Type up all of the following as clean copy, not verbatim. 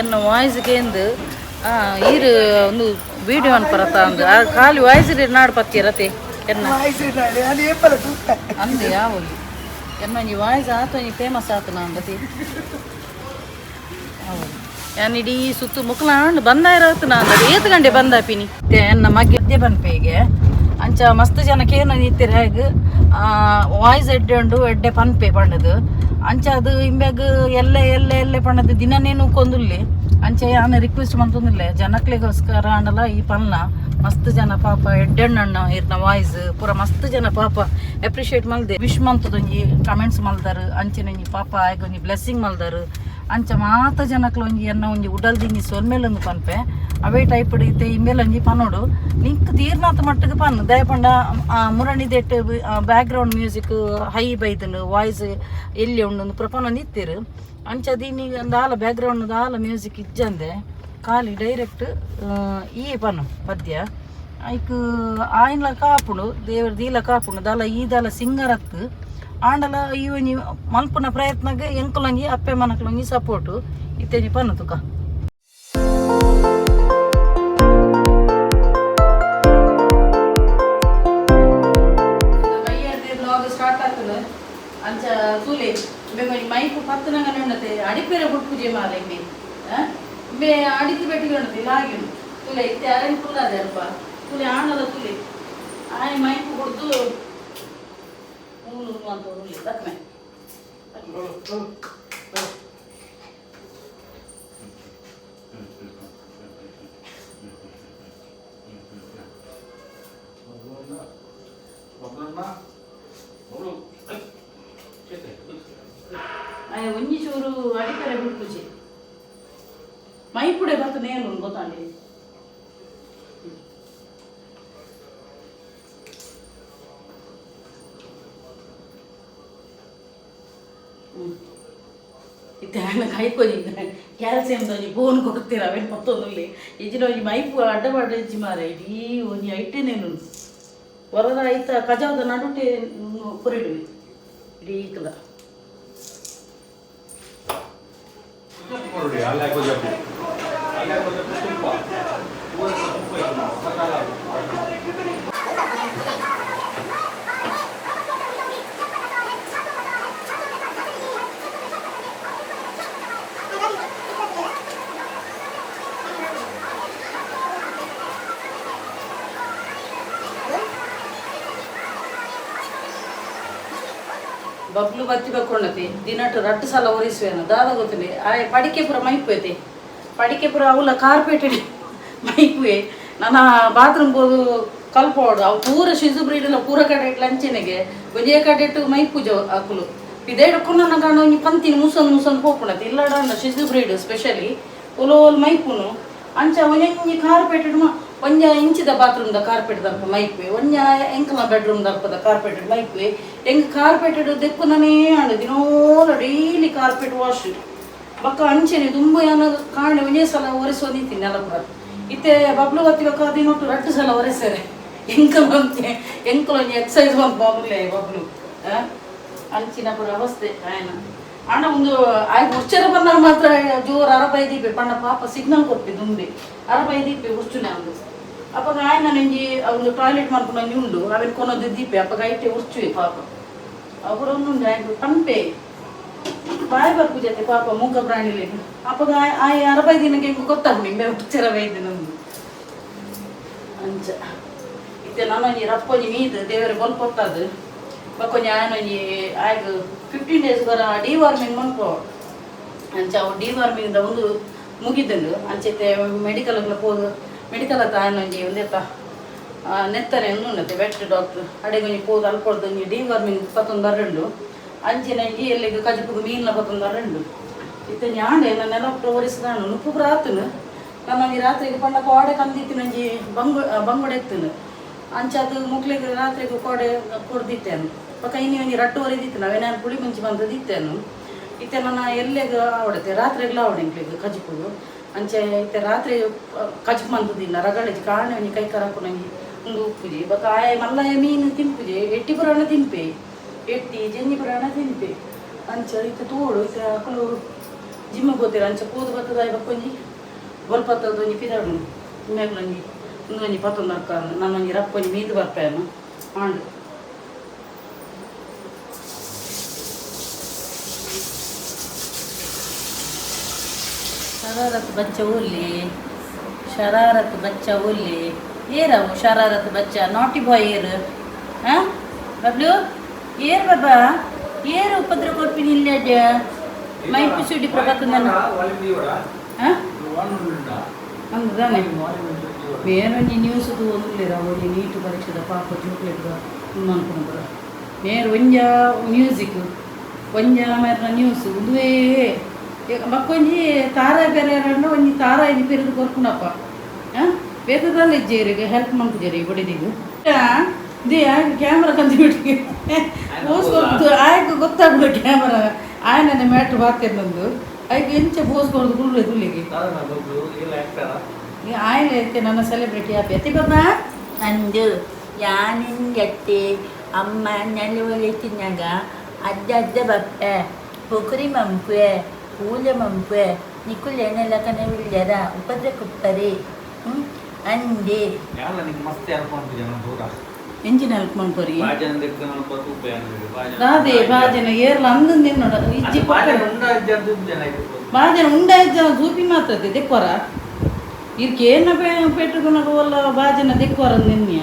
ಎನ್ನ ವಾಯ್ಸ್ ಕೇಂದು ಈರು ಒಂದು ವಿಡಿಯೋ ಅನ್ಪರತ ಅಂದು ಆ ಖಾಲಿ ವಾಯ್ಸ್ ನಾಡು ಪತ್ತಿರತೆ ಎನ್ನ ಅಂದು ಯಾವೊಲಿ ಎನ್ನ ಒಂಜಿ ವಾಯ್ಸ್ ಆತ ಒಂಜಿ ಫೇಮಸ್ ಆತು ನಾನು ಬತಿ ಯಾನ್ ಇಡೀ ಸುತ್ತು ಮುಕ್ಲಾಂಡ್ ಬಂದ ಇರತ್ತು ನಾನು ಏತ್ ಗಂಟೆ ಬಂದ ಪಿನಿ ಎನ್ನ ಮಗ್ಗೆ ಪನ್ಪೇಗೆ ಅಂಚ ಮಸ್ತ್ ಜನ ಕೇನ ನಿತ್ತೀರ ಹೇಗ್ ವಾಯ್ಸ್ ಎಡ್ಡೆ ಉಂಡು ಎಡ್ಡೆ ಪನ್ಪೆ ಪಂಡದು ಅಂಚ ಅದು ಇಂಬ್ಯಾಗ್ ಎಲ್ಲೆ ಎಲ್ಲೆ ಎಲ್ಲೆ ಪಂಡದು ದಿನನೇನು ಕೊಂದುಲ್ಲೆ ಅಂಚ ಯಾನ್ ರಿಕ್ವೆಸ್ಟ್ ಮಂತೊಂದಿಲ್ಲ ಜನಕ್ಲೆಗೋಸ್ಕರ ಆಂಡಲ ಈ ಪನ್ನ ಮಸ್ತ್ ಜನ ಪಾಪ ಎಡ್ಡೆಣ್ಣಣ್ಣ ಇರ್ನ ವಾಯ್ಸ್ ಪೂರ ಮಸ್ತ್ ಜನ ಪಾಪ ಅಪ್ರಿಷಿಯೇಟ್ ಮಲ್ದೆ ವಿಶ್ ಮಂತದೊಂಜಿ ಕಮೆಂಟ್ಸ್ ಮಲ್ದಾರು ಅಂಚಿನೊಂಜಿ ಪಾಪ ಆಯ್ಗ್ ಒಂಜಿ ಬ್ಲೆಸ್ಸಿಂಗ್ ಮಲ್ದಾರು ಅಂಚ ಮಾತ ಜನಕ್ಲು ಒಂಜಿ ಎನ್ನ ಒಂಜಿ ಉಡಲ್ದಿಂಜಿ ಸೊಲ್ಮೆಲೊಂದು ಪನ್ಪೆ ಅವೇ ಟೈಪ್ ಇತ್ತೆ ಇಂಬೆಲೊಂಜಿ ಪನೋಡು ನಿಂಕ್ ತೀರ್ನಾತ್ ಮಟ್ಟಿಗೆ ಪನ್ ದಯಪಂಡ ಮುರಣಿ ದೆಟ್ ಬ್ಯಾಕ್ ಗ್ರೌಂಡ್ ಮ್ಯೂಸಿಕ್ ಹೈ ಬೈದನು ವಾಯ್ಸ್ ಎಲ್ಲಿ ಉಂಡು ಪೂರ ಪನೊಂದು ಇತ್ತೀರು ಅಂಚ ದೀನಿ ದಾಲ ಬ್ಯಾಕ್ ಗ್ರೌಂಡ್ ದಾಲ ಮ್ಯೂಸಿಕ್ ಇಜ್ಜಂದೆ ಖಾಲಿ ಡೈರೆಕ್ಟ್ ಈ ಪನು ಪದ್ಯ ಐಕ್ ಆಯ್ನ್ಲ ಕಾಪುಂಡು ದೇವರ ದೀಲ ಕಾಪುಂಡು ದಾಲ ಈ ದಾಲ ಸಿಂಗರತ್ತು ಆಂಡಲ ಈ ಒಂಜಿ ಮಲ್ಪುನ ಪ್ರಯತ್ನಗ್ ಎಂಕುಲೊಂಜಿ ಅಪ್ಪೆ ಮನಕ್ಲೊಂಜಿ ಸಪೋರ್ಟು ಇತ್ತೆಂಜಿ ಪನ್ನು ತುಕ. ಬ್ಲಾಗ್ ಸ್ಟಾರ್ಟ್ ಆಗ್ತದೆ ಅಂಚ ತೂಲೆ ಬೇಗ ಮೈಕ್ ಪತ್ತನಂಗ ಉಂಡತೆ ಅಡಿಪೇರೆ ಬುಡ್ಪುಜೆ ಮಾರೆ ಇಂಬೆ ಇಂಬೆ ಅಡಿತಿ ಬೆಟ್ಟಿಗೆ ಉಂಡತೆ ಲಾಗಿನು ತೂಲೆ ಇತ್ತೆ ಅರೆನ್ ಕುಲ್ಲಾದೆ ಅಲ್ಪ ತೂಲೆ ಆಣದ ತೂಲೆ ಆಯ್ ಮೈಕ್ ಕೊಡ್ದು ಮೂಲು ಅಂತ ಉಳ್ಳಿ ತಕ್ಮೆ. ಆಯ್ ಒಂಜಿ ಚೂರು ಅಡಿಪೇರೆ ಬುಡ್ಪುಜೆ ಮೈಪುಡೆ ಬತ್ತು ನೇನು ಗೊತ್ತಾಂಡಿ. ಇತ್ತೆ ಆಯನ ಕೈಕೊಜಿ ಕ್ಯಾಲ್ಸಿಯಂ ಒಂಜಿ ಬೋನ್ ಕೊಡ್ತೀರ ಅವೇನು ಮತ್ತೊಂದುಲ್ಲಿ ಇಜ್ಜಿನ ಒಂಜಿ ಮೈಪು ಅಡ್ಡ ಪಾಡ ಇಜ್ಜಿ ಮಾರೆ ಇಡೀ ಒಂಜಿ ಐಟೇನೇನು ಹೊರದ ಐತ ಕಜಾವದ ನಡುಟೆ ಕೊರಿಡುವೆ ಇಡೀ ಕಲ. ಬಬ್ಲು ಬತ್ತಿ ಬಕ್ಕೊಂಡತಿ ದಿನಟ್ಟು ರಟ್ಟು ಸಲ ಒರಿಸುವೇನು ದಾದ ಗೊತ್ತಿಲ್ಲ ಆಯ್ ಪಡಿಕೆ ಪೂರ ಮೈಪು ಪಡಿಕೆ ಪೂರ ಅವಲ ಕಾರ್ಪೆಟ್ ಮೈಪುವೆ ನನ್ನ ಬಾತ್ರೂಮ್ ಪೋದು ಕಲ್ಪೋಡು ಅವು ಪೂರ ಶಿಶು ಬ್ರೀಡ್ ಪೂರ ಕಡೆ ಲಂಚಿನಿಗೆ ಒಂಜೇ ಕಡೆ ಇಟ್ಟು ಮೈಪುಜ ಅಕುಲು ಇದೇ ಹಿಡ್ಕೊಂಡು ಕಾಣ ಒಂಜಿ ಪಂತಿನ ಮುಸನ್ ಮುಸನ್ ಪೋಪುಣತಿ ಇಲ್ಲಡ ಶಿಶು ಬ್ರೀಡ್ ಸ್ಪೆಷಲಿ ಒಲೋಲ್ ಮೈಪುನು ಅಂಚ ಒಂಜೊಂಜಿ ಕಾರ್ಪೆಟ್ ಒಂಜ ಇಂಚಿದ ಬಾತ್ರೂಮ್ ದ ಕಾರ್ಪೆಟ್ ದಲ್ಪ ಮೈಪೆ ಒಂಜ ಎಂಕಲ ಬೆಡ್ರೂಮ್ ದಲ್ಪದ ಕಾರ್ಪೆಟ್ ಮೈಪೆ ಎಂಗ್ ಕಾರ್ಪೆಟ್ ದೆಪ್ಪುನನೇ ಆಂಡ್ ದಿನೋಲ ಡೈಲಿ ಕಾರ್ಪೆಟ್ ವಾಶ್ ಬೊಕ್ಕ ಅಂಚೆನೆ ದುಂಬು ಯಾನ ಕಾಂಡೆ ಒಂಜೇ ಸಲ ಒರೆಸೊಂದಿತ್ತಿ ನೆಲ ಪೂರ ಇತ್ತೆ ಬಬ್ಲು ಬತ್ತಿ ಬೊಕ್ಕ ದಿನೊಟ್ಟು ರಡ್ಡ್ ಸಲ ಒರೆಸೆರೆ ಎಂಕಲ್ ಒಂತೆ ಎಂಕಲ್ ಒಂಜಿ ಎಕ್ಸಸೈಸ್ ಮಲ್ಪೊಂದುಲ್ಲೆ ಬಬ್ಲು ಅಂಚಿನ ಪೂರ ಅವಸ್ಥೆ ಆಯನ ಆಂಡ ಒಂದು ಆಯ್ ಉಚ್ಚರ ಬಂದಾಗ ಮಾತ್ರ ಜೋರು ಅರಬೈ ದೀಪೆ ಪಂಡ ಪಾಪ ಸಿಗ್ನಲ್ ಕೊರ್ಪಿ ದುಂಬೆ ಅರಬೈ ದೀಪೆ ಉರ್ಚುನೆ ಅಂದು ಅಪಗ ಆಯನ ಒಂಜಿ ಒಂದು ಟಾಯ್ಲೆಟ್ ಮಲ್ಪುನ ಒಂಜಿ ಉಂಡು ಅವೆನ್ ಕೊನೊಂದು ದೀಪೆ ಅಪಗ ಐಟೆ ಉರ್ಚುವೆ ಪಾಪ ಅಪುರ ಒಂದುಂಡು ಆಯ್ತು ಪನ್ಪೆ ಬಾಯ್ ಬರ್ಪುಜತೆ ಪಾಪ ಮೂಕ ಪ್ರಾಣಿಲೆಗ್ ಅಪಗ ಆಯ್ ಅರಬೈ ದಿನಕ್ಕೆ ಎಂಕ್ ಗೊತ್ತಾಪುಂಡು ಇಂಬೆ ಉಚ್ಚರ ಬೈದಿನ ಅಂಚ ಇತ್ತೆ ನನ್ನೊಂಜಿ ರಪ್ಪೊಂಜಿ ಮೀದ್ ದೇವೆರ್ ಬೊಲ್ಪೊತ್ತದು ಬೊಕ್ಕೊಂಜಿ ಆಯನೊಂಜಿ ಆಯ್ಗ್ 15 ಡೇಸ್ ಬರ ಡಿವಾರ್ಮಿಂಗ್ ಮನ್ಪೋ ಅಂಚ ಅವು ಡಿವಾರ್ಮಿಂಗ್ ದ ಉಂದು ಮುಗಿದುಂಡು ಅಂಚ ಇತ್ತೆ ಮೆಡಿಕಲ್ ಪೋದು ಮೆಡಿಕಲ್ ಅತ್ತ ಆಯನೊಂಜಿ ಉಂದೆತ್ತ ನೆತ್ತನೆ ಉಂದು ಉಂಡತೆ ವೆಟ್ ಡಾಕ್ಟ್ರ್ ಅಡೆಗ್ ಒಂಜಿ ಪೋದು ಅಲ್ಪೊಡ್ದು ಒಂಜಿ ಡಿವಾರ್ಮಿಂಗ್ ಪತ್ತೊಂದು ಬರುಂಡು ಅಂಚಿನ ಒಂಜಿ ಎಲ್ಲೆಗ್ ಕಜಿಪುಗು ಮೀನ್ಲ ಪತ್ತೊಂದು ಬರುಂಡು ಇತ್ತೆ ಯಾಂಡ್ ಎನ್ನ ನೆಲ ಒರೆಸ್ದಾಂಡು ನುಪ್ಪು ಪೂರ ಆತುಂಡು ನನ ಒಂಜಿ ರಾತ್ರೆಗ್ ಪಂಡ ಕೋಡೆ ಕಂದಿತ್ತಿನ ಒಂಜಿ ಬಂಗು ಬಂಗುಡೆ ಎತ್ತುಂಡು ಅಂಚಾದ್ ಮೊಕ್ಲೆಗ್ ರಾತ್ರೆಗ್ ಕೋಡೆ ಕೊರ್ದಿತ್ತೇನು ಬೊಕ ಇನಿ ಒಂಜಿ ರಡ್ಡ್ ಒರಿದಿತ್ತಿನ ಅವೇನಾನ್ ಪುಳಿ ಮುಂಚಿ ಮಂತ್ ದಿತ್ತೇನು ಇತ್ತೆ ನನ ಎಲ್ಲೆಗ್ ಆವಡತೆ ರಾತ್ರೆಗ್ಲ ಆವಡೆ ಎಂಕ್ಲೆಗ್ ಕಜಿಪುಗು ಅಂಚೆ ಇತ್ತೆ ರಾತ್ರಿ ಕಜಿಪು ಮಂತುದಿಲ್ಲ ರಗಳೆಜಿ ಕಾಣೆ ಒಂಜಿ ಕೈ ಕರಕುನ ಒಂಜಿ ಉಂದು ಉಪ್ಪುಜಿ ಬೊಕ ಆಯೆ ಮಲ್ಲಾಯ ಮೀನು ತಿನ್ಪುಜಿ ಎಟ್ಟಿ ಪುರಾಣ ತಿನ್ಪೆ ಎಟ್ಟಿ ಜೆಂಜಿ ಪುರಾಣ ತಿನ್ಪೆ ಅಂಚ ಇತ್ತೆ ತೋಡು ಇತ್ತೆ ಅಕುಲು ಜಿಮ್ ಪೋತೀರ ಅಂಚ ಪೋದು ಬತ್ತದ ಬಕ್ಕೊಂಜಿ ಬೊಲ್ಪತ್ತದ ಒಂಜಿ ಪಿದಾಡು ಮೇಗ್ಲೊಂಜಿ ಒಂಜಿ ಪತ್ತೊಂದು ಅಕ್ಕ ನನ್ನೊಂಜಿ ರಪ್ಪೊಂಜಿ ಮೀದು ಬರ್ಪೇನು ಆಂಡ್. ಶರಾರತ್ ಬಚ್ಚ ಒಲ್ಲಿ, ಶರಾರತ್ ಬಚ್ಚ ಒಲ್ಲಿ. ಏರವು ಶರಾರತ್ ಬಚ್ಚ ನಾಟಿ ಬಾಯ್ ಏರು? ಹಾಂ ಬಬ್ಲು, ಏರು ಬಾಬಾ, ಏರು ಉಪದ್ರ ಕೊರ್ಪಿನಿ ಇಲ್ಲಡ್ಡ ಮೈಪು ಸುಡಿ ಪ್ರಭಾತ ನನ್ನ. ಹಾಂ, ಅಂದಾನೆ ಮೇರೊಂಜಿ ನ್ಯೂಸ್ ತೂವೊಂದುಲ್ಲೆರ್. ಒಂಜಿ ನೀಟ್ ಪರೀಕ್ಷೆದ ಪಾಪ ಜೋಕ್ಲೆಗ್ ಮನ್ಪುನ ಪೂರ. ಮೇರ್ ಒಂಜ ಮ್ಯೂಸಿಕ್, ಒಂಜ ಮೇರ್ನ ನ್ಯೂಸ್, ಉಂದುವೇ. ಬೊಕ್ಕೊಂಜಿ ತಾರಾ ಪೆರೇರಂಡ ಒಂಜಿ ತಾರಾಯಿ ಪೆರೆದ್ ಕೊರ್ಪುನಪ್ಪ. ಬೇತೆ ದಾಲ ಇಜ್ಜಿ. ಇರೆಗ್ ಹೆಲ್ಪ್ ಮನ್ಪುಜೆರ್ ಈ ಬೊಡೆದಿಗ್. They camera ಕಂದು ಪೋಸ್ ಕೊರ್ದು ಆಯಗ್ ಗೊತ್ತಾಗುವ ಕ್ಯಾಮರಾ ಆಯನನೆ ಮ್ಯಾಟ್ರ್ ಬಾತೆರ್ನೊಂದು. ಐಕ್ ಎಂಚ ಪೋಸ್ ಕೊರ್ದು ಕುಲ್ಲೆ ತುಲಿಗೆ ಆಯ್ಲೆ ಐತೆ. ನನ್ನ ಸೆಲೆಬ್ರಿಟಿ ಆಪೆ ಅತಿ ಬಾಬಾ. ಅಂದು ಯಾನಿಂಜತ್ತೆ ಅಮ್ಮ ನೆಲವಲಿ ತಿನ್ನಗ ಅಜ್ಜ ಅಜ್ಜ ಬಪ್ಪೆ ಪೊಕುರಿ ಮಂಪುವೆ ಪೂಜೆ ಮಂಪುವೆ ನಿಕುಲ್ ಏನೆಲ್ಲ ಕನೆ ಉಲ್ಲೆರ ಉಪದ್ರ ಕುಪ್ಪರಿ ಅಂದೆ. ಯಾಲ ನಿಂಗೆ ಮಸ್ತ್ ಹೆಲ್ಪ್ ಮಾಡ್ತಿದ್ದೆ ದೂರ. ಎಂಜಿನ ಹೆಲ್ಪ್ ಮನ್ಪರಿ? ಬಾಜನ ದೆಕ್ಕನ ತೂಪೆ. ದಾದೆ ಬಾಜನ ಏರ್ಲ ಅಂದು ನಿನ್ನೋಡ ಇಜ್ಜಿ. ಬಾಜನ ಉಂಡ ಇಜ್ಜ ತೂಪು ಜನ. ಬಾಜನ ಉಂಡ ಇಜ್ಜ ತೂಪಿ ಮಾತ್ರ ದೆಕ್ವರ. ಇರ್ಕೆ ಏನ ಪೆಟ್ಟುಗುನಗ ಒಲ್ಲ ಬಾಜನ ದೆಕ್ವರ ನಿನ್ನೆ.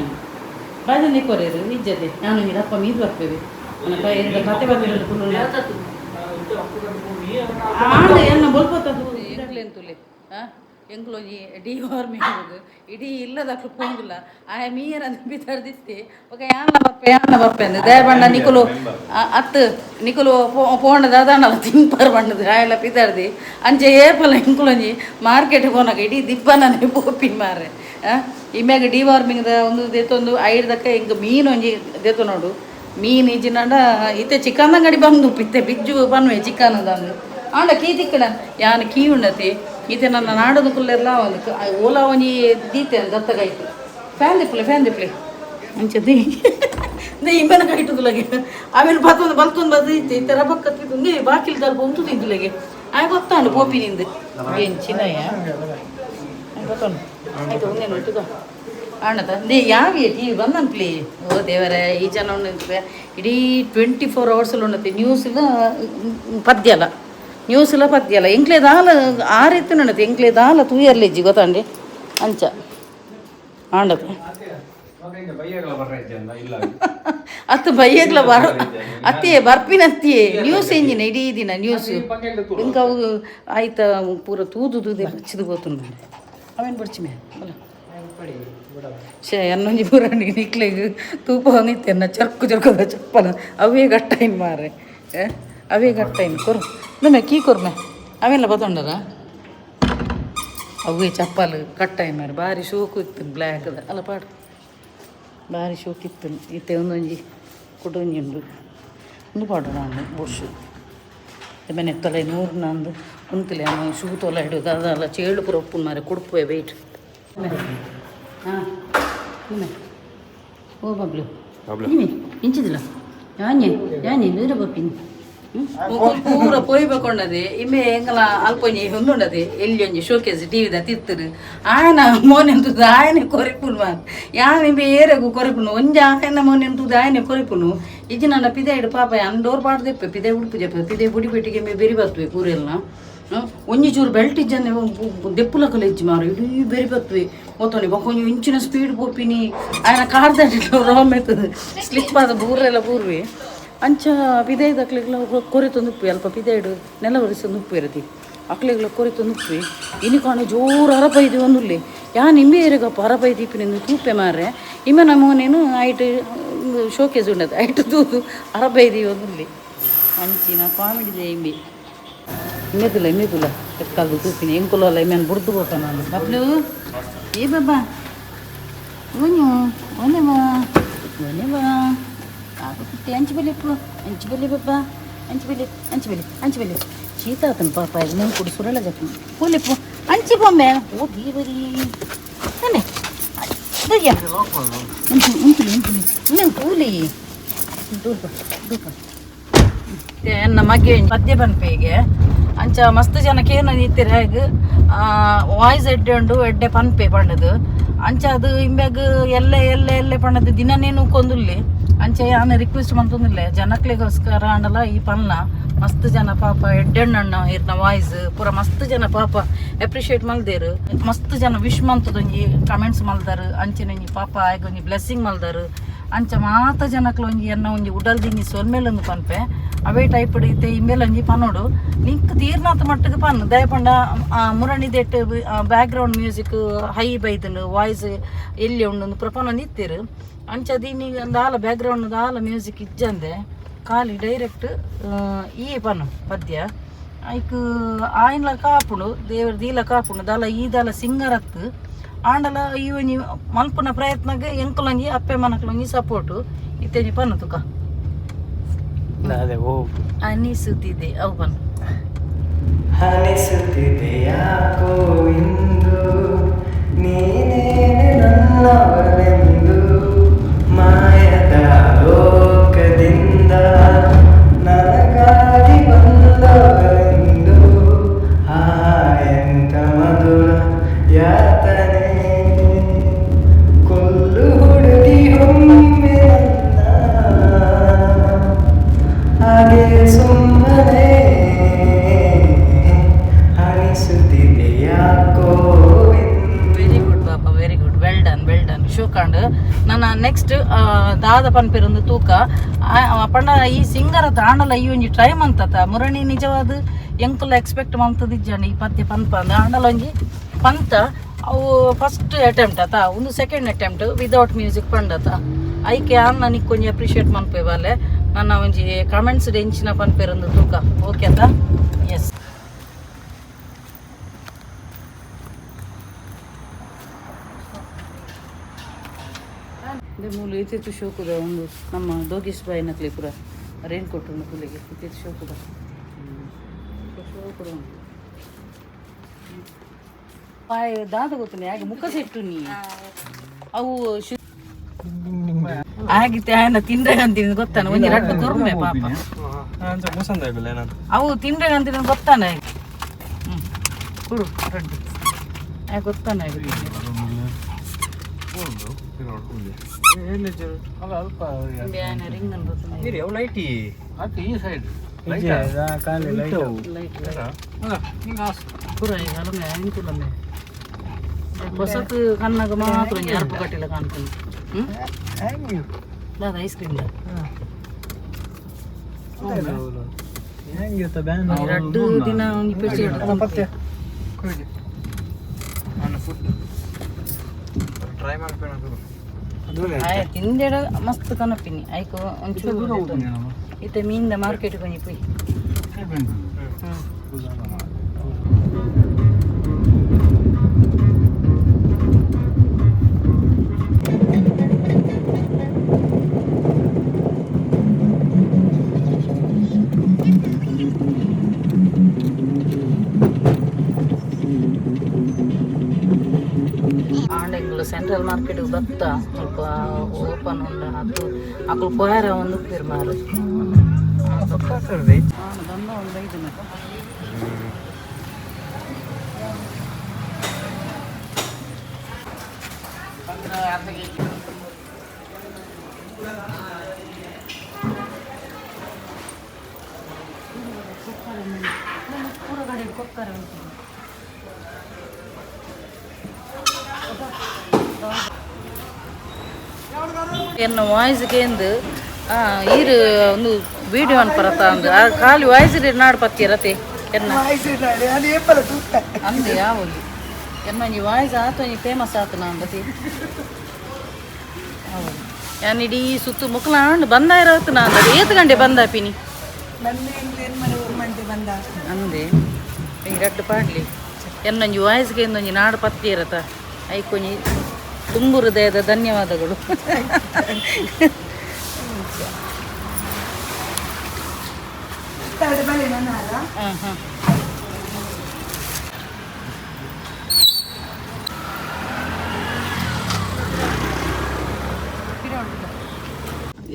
ಬಾಜನ ದೆಕ್ವರ ಇರು ಇಜ್ಜದೆ. ನಾನು ಇರಪ್ಪ ಮೀದು ಬರ್ತೇವೆ. ನನ್ನ ಕತೆ ಬರ್ತಿರಲ್ಲ ಕುಲ್ಲು ಆಂಡ ಎನ್ನ ಬೊಲ್ಪತ್ತದು ಎಂಕ್ಲೆಂತುಲೆ. ಎಂಕ್ಲೊಂಜಿ ಡಿ ವಾರ್ಮಿ ಇಡೀ ಇಲ್ಲದಕ್ಲು ಪೋಂದುಲ್ಲ. ಆಯ ಮೀಯರ ಬಿತರ್ದಿತ್ತೆ. ಬೊಕ ಯಾನ್ಲ ಬರ್ಪೆ, ಯಾನ್ಲ ಬರ್ಪೆ ಅಂದ್. ದಯಬಂಡ ನಿಕುಲು ಅತ್ತು ನಿಕುಲು ಪೋಂಡ ದಾದಾಂಡಲ ತಿನ್ಪರ್ ಬಣ್ಣದು ಆಯಲ ಪಿದಾರ್ದಿ. ಅಂಚೆ ಏಪಲ ಎಂಕುಲೊಂಜಿ ಮಾರ್ಕೆಟ್ ಪೋನಾಗ ಇಡೀ ದಿಬ್ಬನನೆ ಪೋಪಿ ಮಾರ್ರೆ. ಇಮ್ಯಾಗ ಡಿ ವಾರ್ಮಿಂಗ್ದ ಒಂದು ದೇತೊಂದು ಐಡ್ದಕ್ಕ ಎಂಕ್ ಮೀನು ಒಂಜಿ ದೇತೊನೋಡು. ಮೀನು ಇಜ್ಜಿನಾಂಡ ಇತ್ತೆ ಚಿಕನ್ ಅಂಗಡಿ ಬಂದು ಇತ್ತೆ ಬಿಜ್ಜು ಪನ್ವೆ ಚಿಕನ್ ಅಂದು. ಆಂಡ ಕೀ ತಿಕ್ಕಡ ಯಾನ್ ಕೀ ಉಂಡತಿ. ಈತೆ ನನ್ನ ನಾಡದ ಕುಲ್ಲೆರ್ಲ ಒಂದು ಓಲಾ ಒಂಜಿ ದೀತೆ ದತ್ತಗಾಯ್ತು. Fan ದಿಪ್ಪಲೆ, fan ದಿಪ್ಪಲೆ. ಅಂಚ they they ಇಂಬೆನ ಕೈಟುದುಲಗೆ ಆಮೇಲೆ ಬತ್ತೊಂದು ಬಲ್ತೊಂದು ಬದೀತೆ. ಈ ಥರ ಬಕ್ಕತ್ತಿದ್ದು ಒಂದೇ ಬಾಕಿಲ್ ದಲ್ಪ ಉಂಟು ತಿಂದುಲಗೆ. ಆಯ್ ಗೊತ್ತಾಂಡು ಪೋಪಿ ನಿಂದು ಎಂಚಿನಯ್ಯ ಗೊತ್ತುಂಡು. ಆಯ್ತು, ಒಂದೇ ನೋಟುಗ ಅಣ್ಣದ they ಯಾವಿ ಟಿವಿ ಬಂದಂಪ್ಲಿ. ಓ ದೇವರೇ, ಈ ಜನ ಉಂಡು ಇಡೀ 24 ಅವರ್ಸ್ ಉಂಡತಿ. ನ್ಯೂಸ್ ಇಲ್ಲ ಪದ್ಯಲ, ನ್ಯೂಸ್ ಇಲ್ಲ ಪದ್ಯಲ. ಎಂಕ್ಲೆ ದಾಲ ಆ ರೀತಿ ಉಂಡತಿ. ಎಂಕ್ಲೆ ದಾಲ ತೂಯರ್ಲಿಜ್ಜಿ ಗೊತ್ತಂಡಿ. ಅಂಚ ಆಂಡತೆ. ಇಲ್ಲ. ಅತ್ತು ಬೈಯಗ್ಲ ಬರ ಅತ್ತಿಯೇ ಬರ್ಪಿನ ಅತ್ತಿಯೇ ನ್ಯೂಸ್ ಎಂಜಿನ ಇಡೀ ದಿನ ನ್ಯೂಸ್. ಇಂಕ ಅವು ಆಯ್ತ ಪೂರ ತೂದು ತೂದೆ ಬಚ್ಚಿದು ಗೋತುಂಡು. ಅವೇನು ಬಡ್ಚಿ ಮೇ ಅಲ್ಲ ಶೇ ಅನ್ನೊಂಜಿ ಪೂರ ನಿಕ್ಲೆಗ್ ತೂಪ ನಿತ್ತೆನ್ನ ಚರ್ಕು ಚರ್ಕದ ಚಪ್ಪಲ ಅವೇ ಗಟ್ಟೈನ್ ಮಾರೆ. ಅವೇ ಗಟ್ಟೈನ್ ಕೊರು ನಮ್ಮೆ ಕೀ ಕೊರ್ಮೆ. ಅವೆಲ್ಲ ಬತ್ತೊಂಡರ ಅವೇ ಚಪ್ಪಲ್ ಕಟ್ಟಾಯಿ ಮಾರೆ. ಬಾರಿ ಶೋಕು ಇತ್ತು ಬ್ಲ್ಯಾಕ್ದ ಅಲ್ಲ ಪಾಡು. ಬಾರಿ ಶೋಕು ಇತ್ತು. ಇತ್ತೆ ಒಂದೊಂಜಿ ಕುಡೊಂಜಿ ಉಂಡು. ಒಂದು ಪಾಡು ನಾನು ಬುಡ್ಸು ಮನೆ ತೊಲೆ ನೂರು ನಂದು ಉಂತಲೆ ಶೂ ತೊಲೆ ಹಿಡಿದು ಅದಲ್ಲ ಚೇಳು ಪೂರ ಉಪ್ಪು ಮಾರೆ ಕುಡುಪುವೆ. ವೆಯ್ಟ್. ಹಾಂ, ಓ ಬಬ್ಲು, ನಿಮೆ ಇಂಚಿದಿಲ್ಲ ಯಾನ್ಯೆ ಯಾನ್ಯೆ ದೂರ ಬಪ್ಪಿನಿ ಪೂರ ಪೋಯ್ಬೇಕೊಂಡದೆ. ಇಮ್ಮೆ ಎಂಗಲ ಅಲ್ಪೊಂಜಿ ಹೊಂದುಂಡದೆ. ಎಲ್ಲಿ ಒಂಜಿ ಶೋಕೇಸ್ ಟಿವಿದ ತಿತ್ತರು ಆಯನ ಮೋನೆಂತುದು ಆಯನೆ ಕೊರಿಪುನು ಮಾರ್. ಯಾನ್ ಇಂಬೆ ಏರೆಗು ಕೊರಿಪುನು ಒಂಜಿ ಆಯನ ಮೋನೆಂತುದು ಆಯನೆ ಕೊರಿಪುನು. ಇಜ್ಜಿ ನನ್ನ ಪಿದೆ ಪಾಪ ಯಾನ್ ಡೋರ್ ಪಾಡ್ದೆಪ್ಪೆ. ಪಿದೆ ಉಡುಪು ಜಪ್ಪ ಪಿದೆ ಬುಡಿ ಪೆಟ್ಟಿಗೆ ಮೇ ಬೆರಿ ಬತ್ತುವೆ ಪೂರೆಲ್ಲ. ಒಂಜಿ ಚೂರು ಬೆಲ್ಟ್ ಇಜ್ಜಂದೆ ದೆಪ್ಪುಲಕಲ ಇಜ್ಜಿ ಮಾರು. ಇಡೀ ಬೆರಿ ಬತ್ತುವೆ ಒತ್ತೊಂಡಿ. ಬೊಕ್ಕ ಇಂಚಿನ ಸ್ಪೀಡ್ ಪೋಪಿನಿ. ಆಯನ ಕಾರ್ದ ರಾಮ್ ಆಯ್ತದೆ ಸ್ಲಿಪ್ ಆದ ಬೂರೆಲ್ಲ ಬೂರ್ವೆ. ಅಂಚ ಪಿದೈದ ಅಕ್ಲೆಗ್ಲ ಕೊರಿತೊಂದು ಉಪ್ಪು ಅಲ್ಪ ಪಿದೈಡು ನೆಲ ಒರೆಸೊಂದು ಉಪ್ಪು ಇರತಿ. ಅಕ್ಲೆಗ್ಲ ಕೊರಿತೊಂದು ಉಪ್ಪು ಇನಿ ಕಾಣ ಜೋರು ಅರಪೈದಿ ಒಂದುಲ್ಲೆ. ಯಾನ್ ಇಂಬೆ ಏರೆಗಪ್ಪ ಅರಪೈ ದೀಪಿನಿಂದು ತೂಪೆ ಮಾರ್ರೆ. ಇಮ್ಮ ನಮೂನೇನು ಐಟ್ ಶೋಕೇಸ್ ಉಂಡದು ಐಟ್ ತೂದು ಅರಪೈದಿ ಒಂದುಲ್ಲೆ. ಅಂಚಿನ ಕಾಮಿಡಿ ಇಂಬೆ. ಇಮ್ಮೆದುಲ್ಲ ಇಮ್ಮೆದುಲ್ಲ ಎಕ್ಕಲ್ದು ತೂಪಿನಿ ಎಂಕುಲಲ್ಲ ಇಮ್ಮೆನ್ ಬುಡ್ದು ಬೋತ ನಾನು. ಬಬ್ಲು, ಏ ಬಾಬಾ, ಓನ್ಯು ಓನೆ ಬಾ, ಓನೆ ಬಾ. ಪಾಪ ಪುಟ್ಟಿ ಅಂಚು ಬಲಿಪ್ಪು ಅಂಚು ಬಲಿ ಬಾಬಾ ಅಂಚು ಬಲಿ ಅಂಚು ಬಲಿ ಅಂಚು ಬಲಿ. ಶೀತ ಆತನ ಪಾಪ. ಇದು ಮೂರು ಕುಡಿ ಸುರಳ ಜಪ್ಪ ಪೋಲಿಪ್ಪು ಅಂಚಿ ಬೊಮ್ಮೆ. ಓ ದೀವರಿ ತಾನೆ ಉಂಟು ಉಂಟು ಉಂಟು ಇನ್ನೊಂದು ಕೂಲಿ ದೂಪ ದೂಪ. ಎನ್ನ ಮಗೆ ಪದ್ಯ ಪನ್ಪೆಗೆ ಅಂಚ ಮಸ್ತ್ ಜನ ಕೇನ ಇತ್ತೀರ ಹೇಗ್ ವಾಯ್ಸ್ ಎಡ್ಡೆ ಉಂಡು ಎಡ್ಡೆ ಪನ್ಪೆ ಪಂಡದು ಅಂಚ ಅದು ಇಂಬ್ಯಾಗ್ ಎಲ್ಲೆ ಎಲ್ಲೆ ಎಲ್ಲೆ ಪಂಡದು ದಿನನೇನು ಕೊಂದುಲ್ಲೆ ಅಂಚ ಯಾನ ರಿಕ್ವೆಸ್ಟ್ ಮಂತೊಂದಿಲ್ಲ ಜನಕ್ಲೆಗೋಸ್ಕರ ಆಂಡಲ ಈ ಪನ್ನ ಮಸ್ತ್ ಜನ ಪಾಪ ಎಡ್ಡೆಣ್ಣಣ್ಣ ಇರ್ನ ವಾಯ್ಸ್ ಪೂರ ಮಸ್ತ್ ಜನ ಪಾಪ ಅಪ್ರಿಷಿಯೇಟ್ ಮಲ್ದೇರು ಮಸ್ತ್ ಜನ ವಿಶ್ ಮಂತದೊಂಜಿ ಕಮೆಂಟ್ಸ್ ಮಲ್ದಾರು ಅಂಚನೆ ಪಾಪ ಆಯ್ಗೊಂಜಿ ಬ್ಲೆಸ್ಸಿಂಗ್ ಮಲ್ದಾರು ಅಂಚ ಮಾತ ಜನಕ್ಲು ಒಂಜಿ ಎನ್ನ ಒಂಜಿ ಉಡಲ್ ದಿಂಜಿ ಸೊಲ್ಮೇಲೊಂದು ಪನ್ಪೆ ಅವೇ ಟೈಪ್ ಇತ್ತೆ ಇಂಬೇಲೊಂಜಿ ಪನೋಡು ನಿಂಕ್ ತೀರ್ನಾತ ಮಟ್ಟಿಗೆ ಪನ್ ದಯಪಂಡ ಮುರಣಿ ದೆಟ್ ಬ್ಯಾಕ್ ಗ್ರೌಂಡ್ ಮ್ಯೂಸಿಕ್ ಹೈ ಬೈದನು ವಾಯ್ಸ್ ಎಲ್ಲಿ ಉಂಡು ಪೂರ ಪನೊಂದು ಇತ್ತೀರು ಅಂಚ ದೀನಿ ದಾಲ ಬ್ಯಾಕ್ ಗ್ರೌಂಡ್ ದಾಲ ಮ್ಯೂಸಿಕ್ ಇಜ್ಜಂದೆ ಖಾಲಿ ಡೈರೆಕ್ಟ್ ಈ ಪನು ಪದ್ಯ ಐಕ್ ಆಯ್ನ್ಲ ಕಾಪುಂಡು ದೇವರ ದೀಲ ಕಾಪುಂಡು ದಾಲ ಈ ದಾಲ ಸಿಂಗರತ್ತು ಆಂಡಲ ಈ ಒಂಜಿ ಮಲ್ಪುನ ಪ್ರಯತ್ನಗ್ ಎಂಕುಲೊಂಜಿ ಅಪ್ಪೆ ಮನಕ್ಲೊಂಜಿ ಸಪೋರ್ಟು ಇತ್ತೆಂಜಿ ಪನ್ನು ತುಕ. ಅದೇ ಓ. ಅನಿಸುತ್ತಿದೆ ಅವು ಪನ್ನು. ಅನಿಸುತ್ತಿದೆ ಯಾಕೋ ಇಂದು ನೀನೇನೆ ನನ್ನವಳೆಂದು, ಮಾಯದ ಲೋಕದಿಂದ ನನಗಾಗಿ ಬಂದವಳೆಂದು. ಆ ಎಂತ ಮಧುರ ಯಾತನೆ, ಕೊಲ್ಲು ಹುಡುಗಿ ಒಮ್ಮೆ ನನ್ನ ಹಾಗೆ ಸುಮ್ಮನೆ. ಅನಿಸುತ್ತಿದೆ ಯಾಕೋ ಇಂದು. ವೆರಿ ಗುಡ್ ಬಾಬಾ, very good, well done, well done. ಶೋಕಾಂಡ್ ನನ್ನ ನೆಕ್ಸ್ಟ್ ದಾದ ಪನ್ಪೆರೊಂದು ತೂಕ ಪಂಡ ಈ ಸಿಂಗರ ಆಂಡಲ ಈ ಒಂಜಿ ಟ್ರೈ ಮಂತತ ಮುರಣಿ ನಿಜವಾದ ಎಂಕುಲ ಎಕ್ಸ್ಪೆಕ್ಟ್ ಮಂತದಿಜ್ಜಂಡ ಈ ಪದ್ಯ ಪನ್ಪ ಅಂದ್ ಆಂಡಲ ಒಂಜಿ ಪಂತ ಅವು ಫಸ್ಟ್ ಅಟೆಂಪ್ಟ್ ಆತ ಒಂದು ಸೆಕೆಂಡ್ ಅಟೆಂಪ್ಟ್ ವಿದೌಟ್ ಮ್ಯೂಸಿಕ್ ಪಂಡತ ಐಕೆ ಆನ್ ನನಗೆ ಕೊಂಚ ಅಪ್ರಿಷಿಯೇಟ್ ಮನ್ಪೆ ಬಾಲೆ ನನ್ನ ಒಂಜಿ ಕಮೆಂಟ್ಸ್ ಎಂಚಿನ ಪನ್ಪೆರೊಂದು ತೂಕ ಓಕೆ ಆತ ಎಸ್. ಮೂಲು ಇತ್ತಿತ್ತು ಶೋಕುದ ಒಂದು ನಮ್ಮ ದೋಗೇಶ್ ಬಾಯಿನ ಪೂರ ರೇನ್ ಕೋಟ್ ಉಂಡು ಪುಲ್ಲಿಗೆ ಇತ್ತಿತ್ತು ಶೋಕುದ ಶೋಕುದ ಉಂಟು ಬಾಯ್ ದಾದ ಗೊತ್ತುಂಡೆ ಹಾಗೆ ಮುಖ ಸೆಟ್ಟು ನೀ ಅವು ಆಗಿತ್ತೆ ಆಯನ ತಿಂದ್ರೆ ಅಂತೀನಿ ಗೊತ್ತಾನ ಒಂಜಿ ರಡ್ಡು ಕೊರ್ಮೆ ಪಾಪ. ಅವು ತಿಂದ್ರೆ ಅಂತೀನಿ ಗೊತ್ತಾನ ಹ್ಮ್ ಕೊಡು ರಡ್ಡು ಯಾಕೆ ಗೊತ್ತಾನ. ರಿಂಗ್ ಅನ್ಬೋದು. ಈ ಸೈಡ್. ಲೈಟ್ ಪೂರ ಈಗ ಅಲಮೆ ಎಂಕುಲಮೆ ಹೊಸತು ಕಣ್ಣಾಗ ಮಾತ್ರ ಒಂಜಿ ಅರ್ಪು ಕಟ್ಟಿಲ್ಲ ಕಾಣ್ತೀನಿ. ಹ್ಮ್ ದಾದ ಐಸ್ ಕ್ರೀಮ್ ರಡ್ಡು ದಿನ ಒಂಜಿ ಪೆಚ್ಚಿ. ಟ್ರೈ ಮಾಡ್ಬೇಡ. ಆಯ ತಿಂದೆಡ ಮಸ್ತ್ ಕನಪಿನಿ ಐಕು ಒಂಚೂರು ಇತ್ತೆ ಮೀನ್ದ ಮಾರ್ಕೆಟ್ ಕೊಂಜಿ ಪೋಯಿ. ಹ್ಮ್ ಆಂಡ ಎಂಕುಲು ಸೆಂಟ್ರಲ್ ಮಾರ್ಕೆಟ್ ಬತ್ತ ಸ್ವಲ್ಪ ಓಪನ್ ಉಂಡು ಅದು ಅಕುಲು ಪೋಯರ ಒಂದು ಉಪ್ಪಿರು ಮಾರು ಬಂದ ಒಂದು ಐದು. ಪೂರ ಕೊಕ್ಕರೆ ಉಂಟು. ಎನ್ನ ವಾಯ್ಸ್ ಕೇಂದು ಈರು ಒಂದು ವಿಡಿಯೋ ಅನ್ಪರತ ಅಂದು ಆ ಖಾಲಿ ವಾಯ್ಸ್ ನಾಡು ಪತ್ತಿರತೆ ಎನ್ನ ಅಂದೆ ಯಾವೊಂದು ಎನ್ನ ಒಂಜಿ ವಾಯ್ಸ್ ಆತ ಒಂಜಿ ಫೇಮಸ್ ಆತ ನಾನು ಬತಿ ಹೌದು ಯಾನ್ ಇಡೀ ಸುತ್ತು ಮುಕ್ಲಾಂಡ್ ಬಂದ ಇರತ್ತು ನಾನು ಅದು ಏತ್ ಗಂಟೆ ಬಂದ ಪಿನಿ ಅಂದೆ ಈ ರಡ್ಡು ಪಾಡ್ಲಿ ಎನ್ನೊಂಜಿ ವಾಯ್ಸ್ಗೆ ಒಂಜಿ ನಾಡು ಪತ್ತಿ ಇರತ್ತ ಐಕೊಂಜಿ ತುಂಬು ಹೃದಯದ ಧನ್ಯವಾದಗಳು. ಹಾಂ ಹಾಂ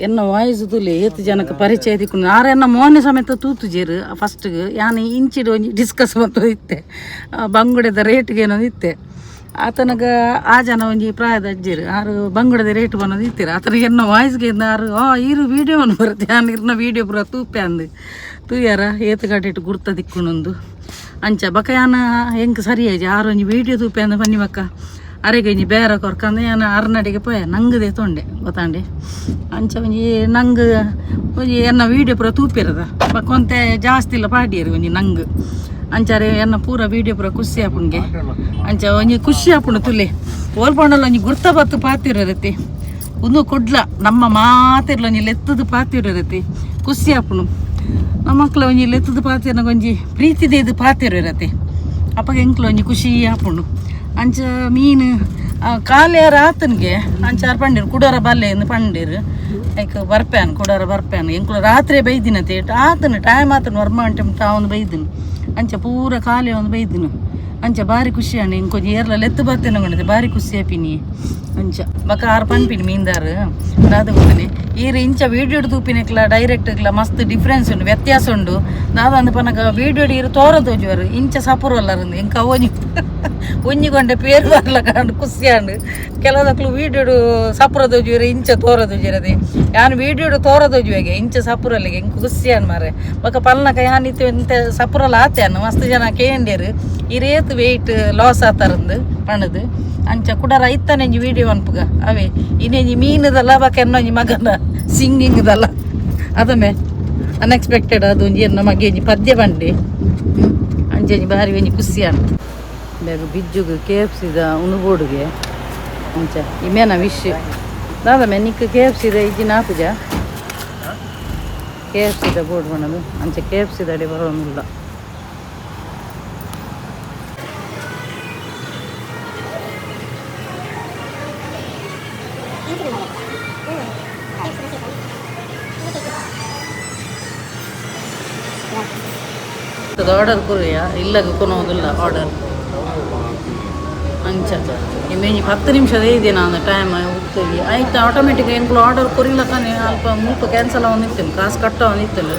ಎನ್ನ ವಾಯ್ಸ್ ತುಲೆ ಏತ್ ಜನಕ್ಕೆ ಪರಿಚಯ ತಿಕ್ಕೊಂಡು ಆರ ಎನ್ನ ಮೋನೆ ಸಮೇತ ತೂತುಜೇರು ಫಸ್ಟ್ಗೆ ಯಾನ್ ಇಂಚಿಡ್ ಒಂಜಿ ಡಿಸ್ಕಸ್ ಮಂತ ಇತ್ತೆ ಬಂಗುಡೆದ ರೇಟ್ಗೆ ಏನೋ ಇತ್ತೆ ಆತನಗ ಆ ಜನ ಒಂಜಿ ಪ್ರಾಯದ ಅಜ್ಜಿರು ಆರು ಬಂಗುಡೆದ ರೇಟ್ ಬನ್ನೋದು ಇತ್ತೀರ ಆತನಿಗೆ ಎನ್ನ ವಾಯ್ಸ್ಗೆ ಆರು ಆ ಈರು ವೀಡಿಯೋ ಬರುತ್ತೆ ಯಾನ್ ಇರ್ನ ವೀಡಿಯೋ ಪೂರ ತೂಪೆ ಅಂದು ತೂಯಾರ ಏತ್ ಕಟ್ಟಿಟ್ಟು ಗುರ್ತ ದಿಕ್ಕುನೊಂದು ಅಂಚ ಬಕಯಾನ ಎಂಕ್ ಸರಿಯಾಜಿ ಆರು ಒಂಜಿ ವೀಡಿಯೋ ತೂಪೆ ಅಂದ ಬನ್ನಿ ಬಕ್ಕ ಅರೆಗೆ ಒಂಜಿ ಬೇರೆ ಕೊರ್ಕಂದು ಯಾನ ಅರ್ನಡಿಗೆ ಪೋಯ ನಂಗದೆ ತೊಂಡೆ ಗೊತ್ತಾಂಡೆ ಅಂಚ ಒಂಜಿ ನಂಗ್ ಒಂಜಿ ಎನ್ನ ವೀಡಿಯೋ ಪೂರ ತೂಪಿರದ ಬಕ್ಕೊಂತೆ ಜಾಸ್ತಿ ಇಲ್ಲ ಪಾಡಿಯರು ಒಂಜಿ ನಂಗ್ ಅಂಚಾರೆ ಎನ್ನ ಪೂರ ವೀಡಿಯೋ ಪೂರ ಖುಷಿ ಆಪುಂಗೆ ಅಂಚ ಒಂಜಿ ಖುಷಿ ಆಪುಂಡು ತುಲೆ ಓಲ್ಪಂಡಲ ಒಂಜಿ ಗುರ್ತ ಬತ್ತು ಪಾತಿರತಿ ಉಂದು ಕುಡ್ಲ ನಮ್ಮ ಮಾತಿರ್ಲ ಒಂಜಿ ಲೆತ್ತದ ಪಾತಿರತಿ ಖುಷಿ ಆಪುಂಡು ನಮ್ಮ ಮಕ್ಳ ಒಂಜಿ ಲೆತ್ತದ ಪಾತಿರ್ನ ಒಂಜಿ ಪ್ರೀತಿದ ಇದು ಪಾತಿರತಿ ಅಪ್ಪಗೆ ಎಂಕ್ಲ ಒಂಜಿ ಖುಷಿ ಆಪುಂಡು ಅಂಚ ಮೀನು ಕಾಲ್ಯಾರ ಆತನಿಗೆ ಅಂಚಾರು ಪಂಡಿರು ಕುಡೋರ ಬಲ್ಲೆ ಎಂದು ಪಂಡಿರು ಐಕ್ ಬರ್ಪ್ಯಾನ್ ಕುಡೋರ ಬರ್ಪ್ಯಾನ್ ಎಂಕ್ಲು ರಾತ್ರಿ ಬೈದಿನತೆ ಆತನು ಟೈಮ್ ಆತನು ವರ್ಮ ಅಂಟೆ ತಾವೊಂದು ಬೈದಿನ ಅಂಚ ಪೂರ ಕಾಲೆ ಒಂದು ಬೈದಿನ ಅಂಚ ಬಾರಿ ಖುಷಿ ಅಣ್ಣ ಇಂಕೊಂಜಿ ಏರ್ಲ ಲೆತ್ತು ಬರ್ತೇನೆ ಕೊಂಡಿದ್ದೆ ಬಾರಿ ಖುಷಿ ಆಪಿನಿ ಅಂಚ ಬಕ ಆರು ಪನ್ಪಿನಿ ಮೀನ್ದಾರು ದಾದ ಗೊತ್ತನೆ ಈರು ಇಂಚ ವೀಡಿಯೋ ತೂಪಿನಕ್ಲ ಡೈರೆಕ್ಟ್ ಮಸ್ತ್ ಡಿಫ್ರೆನ್ಸ್ ಉಂಡು ವ್ಯತ್ಯಾಸ ಉಂಡು ದಾದ ಪನಗ ವೀಡಿಯೋ ಈರು ತೋರ ತೋಜುವರು ಇಂಚ ಸಪುರಲ್ಲರಂದು ಇಂಕ ಒಂಜಿ ಒಂಜಿಗೊಂಡೆ ಪೇರು ಬರ್ಲ ಕಾಂಡು ಖುಷಿ ಆಂಡು ಕೆಲವದಕ್ಲು ವೀಡಿಯೋಡು ಸಪುರ ತೋಜುವರು ಇಂಚ ತೋರ ತೋಜುರದೆ ಯಾನ್ ವೀಡಿಯೋಡು ತೋರ ತೋಜುವೆಗೆ ಇಂಚ ಸಪುರಲ್ಲಿಗೆ ಇಂಕ ಖುಷಿ ಆಂಡ್ ಮಾರೆ ಬೊಕ ಪಲ್ನಕ ಯಾನ್ ಇತ್ತು ಇಂತ ಸಪುರಲ್ಲ ಆತೆ ಅನ್ನು ಮಸ್ತ್ ಜನ ಕೇಂಡೇರು ಈ ರೇತ್ ವೆಯ್ಟ್ ಲಾಸ್ ಆತಾರಂದು ಪಣದು ಅಂಚ ಕುಡರ ಐತಾನೆಂಜಿ ವೀಡಿಯೋ ಅನ್ಪುಗ ಅವೇ ಇನ್ನೆಂಜಿ ಮೀನುದಲ್ಲ ಬಕ ಎನ್ನೊಂಜಿ ಮಗನ ಸಿಂಗಿಂಗ್ದಲ್ಲ ಅದೊಮ್ಮೆ ಅನ್ಎಕ್ಸ್ಪೆಕ್ಟೆಡ್ ಅದು ಒಂಜಿ ಎನ್ನ ಮಗೆ ಒಂಜಿ ಪದ್ಯ ಬಂಡಿ ಅಂಚೆಂಜಿ ಬಾರಿ ಒಂಜಿ ಖುಷಿ ಅಂಟು ಬೇಗ ಬಿಜ್ಜುಗು ಕೆ ಎಫ್ ಸಿದ ಉಣುಬೋಡುಗೆ ಅಂಚ ಇಮೇನ ವಿಶ್ ದಾದ ಮೆನಿಕ್ ಕೆ ಎಫ್ ಸಿದ ಇಜ್ಜಿ ನಾಪುಜ ಕೆ ಎಫ್ ಸಿದ ಬೋರ್ಡ್ ಬಣ್ಣದು ಅಂಚ ಕೆ ಎಫ್ ಸಿದ ಅಡಿ ಬರೋನಿಲ್ಲ. ಆರ್ಡರ್ ಕೊರಿಯ ಇಲ್ಲಗ ಕೊನೋದಿಲ್ಲ ಆರ್ಡರ್ ಅಂಚ ಇಮೇಜ್ 10 ನಿಮಿಷದೇ ಇದೆ ನಾನು ಟೈಮ್ ಹೋಗ್ತೀವಿ ಆಯ್ತು ಆಟೋಮೆಟಿಕ್ ಎಂಕ್ಲು ಆರ್ಡರ್ ಕೊರಿಲ್ಲ ತಾನೆ ಅಲ್ಪ ಮುಲ್ಪ ಕ್ಯಾನ್ಸಲ್ ಅವನಿತ್ತು ಕಾಸು ಕಟ್ಟ ಅವನಿತ್ತಲ್ಲ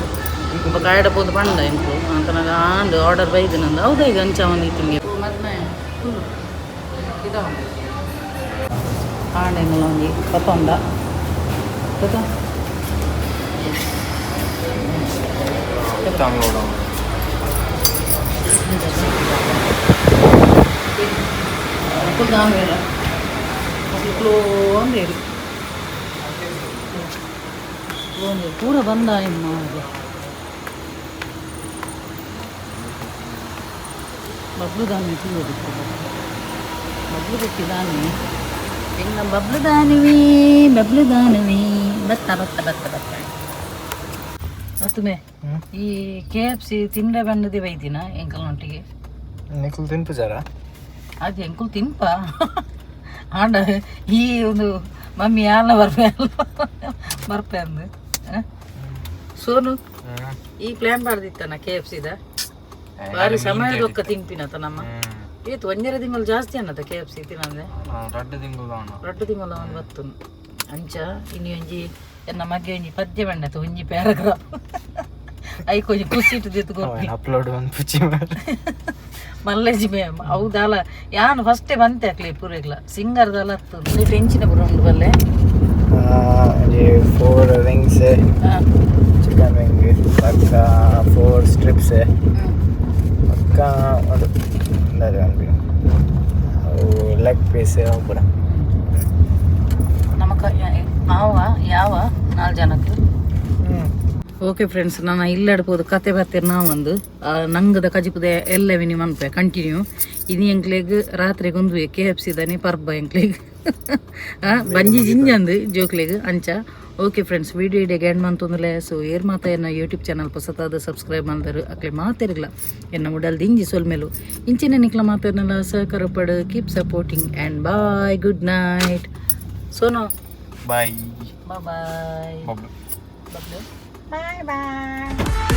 ಒಬ್ಬ ಕಾಯಡ ಪೋದು ಬಂಡ ಎಂಕ್ಲು ಅಂತ ನಂಗೆ ಆಂಡು ಆರ್ಡರ್ ಬೈದು ನಂದು ಹೌದಾ ಈಗ ಅಂಚ ಅವನಿತ್ತು ಮತ್ತೆ ಫುಲ್ ಇದು ಆಂಡೆ ಒಂಜಿ ಪತ್ತೊಂಡ ಗೊತ್ತಾ ಪೂರ ಬಂದ ಇನ್ನು ಬಬ್ಲು ದಾನಿ ಬಬ್ಲು ಕೊಟ್ಟಿದ್ದಾನೆ ಹೆಂಗ ಬಬ್ಲು ದಾನವಿ ಬಬ್ಲು ದಾನವಿ ಬತ್ತ ಬತ್ತ ಬತ್ತ ಬತ್ತ ಅತ್ತುಮೆ ಈ ಕೆ ಎಫ್ ಸಿ ತಿಂಡೆ ಬಂದದೆ ಬೈದಿನ ಎಂಕಲ್ನೊಟ್ಟಿಗೆ ನಿಖಲ್ ತಿನ್ಪುಜಾರ ಅದು ಎಂಕುಲು ತಿನ್ಪ ಆಂಡ ಈ ಒಂದು ಮಮ್ಮಿ ಯಾಲ ಬರ್ಪೆ ಬರ್ಪೆ ಅಂದು ಸೋನು ಈ ಪ್ಲ್ಯಾನ್ ಮಾಡ್ದಿತ್ತನ ಕೆ ಎಫ್ ಸಿದ ಬಾರಿ ಸಮಯದೊಕ್ಕ ತಿನ್ಪಿನತ ನಮ್ಮ ಏತು ಒಂಜರ ತಿಂಗಳು ಜಾಸ್ತಿ ಅನ್ನದ ಕೆ ಎಫ್ ಸಿ ತಿನ್ನಂದೆ ರಡ್ಡು ತಿಂಗಳು ರಡ್ಡು ತಿಂಗಳು ಒಂದು ಬತ್ತು ಅಂಚ ಇನಿ ಒಂಜಿ ಎನ್ನ ಮಗೆ ಒಂಜಿ ಪದ್ಯ ಬಂಡತ ಒಂಜಿ ಪ್ಯಾರಾಗ್ರಾಫ್ ಐಕ್ ಒಂಜಿ ಖುಷಿ ಇಟ್ಟು ಕೊರ್ಪಿ ಅಪ್ಲೋಡ್ ಒಂದು ಪುಚ್ಚಿ ಮಲ್ಲೇಜಿ ಮೇಮ್ ಹೌದಲ್ಲ ಯಾನು ಫಸ್ಟೇ ಬಂತೆ ಅಕ್ಲೆ ಪೂರೆಗ್ಲ ಸಿಂಗರ್ದಲ್ಲ ಅತ್ತು ಟೆನ್ಷನ್ ಪೂರ ಉಂಡು ಬಲ್ಲೆ 4 ವಿಂಗ್ಸ್ ಚಿಕನ್ ವಿಂಗ್ ಪಕ್ಕ 4 ಸ್ಟ್ರಿಪ್ಸ್ ಪಕ್ಕ ಅದು ಲೆಗ್ ಪೀಸ್ ಅವು ಕೂಡ ನಮಕ ಆವ ಯಾವ 4 ಜನಕ್ಕೆ ಓಕೆ ಫ್ರೆಂಡ್ಸ್ ನಾನು ಇಲ್ಲಾಡ್ಬೋದು ಕತೆ ಬರ್ತೀರಿ ನಾವು ಒಂದು ನಂಗದ ಕಜಿಪುದ ಎಲ್ಲ ವಿನಿ ಮನ್ಪೆ ಕಂಟಿನ್ಯೂ ಇನಿ ಎಂಕ್ಲೆಗ್ ರಾತ್ರಿಗೆ ಒಂದು ಕೆ ಎಫ್ ಸಿ ದಾನಿ ಪರ್ಬ ಎಂಕ್ಲೆಗ್ ಬಂಜಿ ಜಿಂಜಂದು ಜೋಕ್ಲೆಗ್ ಅಂಚ. ಓಕೆ ಫ್ರೆಂಡ್ಸ್ ವೀಡಿಯೋ ಇಡೀ ಗ್ಯಾಂಡ್ ಮಂತೊಂದುಲೆ ಸೊ ಏರ್ ಮಾತ ಎನ್ನ ಯೂಟ್ಯೂಬ್ ಚಾನಲ್ ಪೊಸತಾದ ಸಬ್ಸ್ಕ್ರೈಬ್ ಮಂದರು ಅಕ್ಲೆ ಮಾತೆರ್ಗ್ಲ ಎನ್ನ ಉಡಲ್ ದಿಂಜಿ ಸೊಲ್ಮೆಲು ಇಂಚಿನ ನಿಕ್ಲ ಮಾತೆರ್ನೆಲ್ಲ ಸಹಕಾರ ಪಡು. Keep supporting and bye, good night. Sonu bye bye. Bablu. Bye bye.